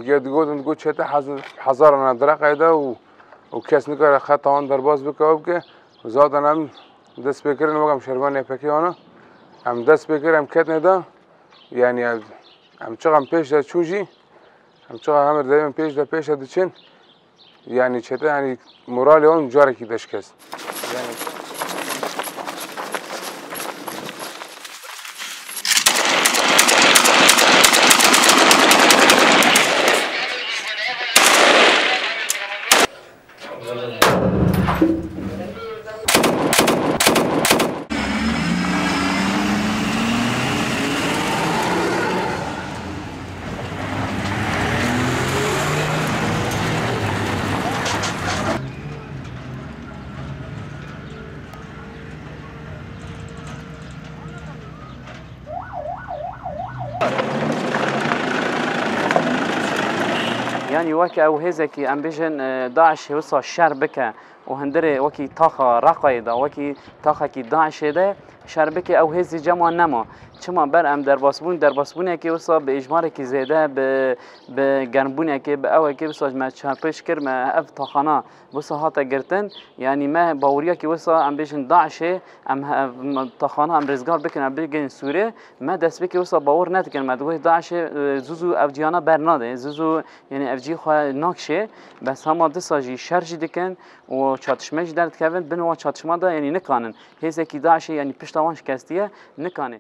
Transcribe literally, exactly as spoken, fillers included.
Ya digotin, digot çete hezar, hezarana di Reqayê de û, û kes nikare xeta wan derbas bike, ew bike. Zaten em dest pê kirin, wek em şervanê Y P G wana. Em dest pê kir, em ketine de. Yani em, em çiqa em pêş de çûn jî, em çiqa hemir devên pêş de, pêş de diçin. Yani çete, yani moralê wan carekî deşkest. Yani Yanî weke ew hêzekî, em bêjin, e, DAIŞê wisa şer bike û hundirê wekî taxa Reqayê de, wekî taxekî DAIŞê de şer bike, ew hêzî cema nema. Çima ber em derbasbûn, derbasbûnekê wisa bi îjmarekî zêde, bi, bi germbûnekê, bi ewekê wisa me çarpêç kir, me ev taxana wisa hate girtin. Yanî me baweriyekî wisa, em bêjin DAIŞê, em he-, em taxana em rêzgar bikin, em bigihîn Sûrê. Me destpêkê wisa bawer nedikin, me dibê DAIŞê, e, zû zû ev ciyana bernade. Zû zû, yanî ev cî xwe nakşê. Bes hema disa jî şer jî dikin û çatişme jî derdikevin. Bin wan çatişma de, yanî nikanin. Hêzekî DAIŞê, yanî pişta wan şikestiye, nikanê.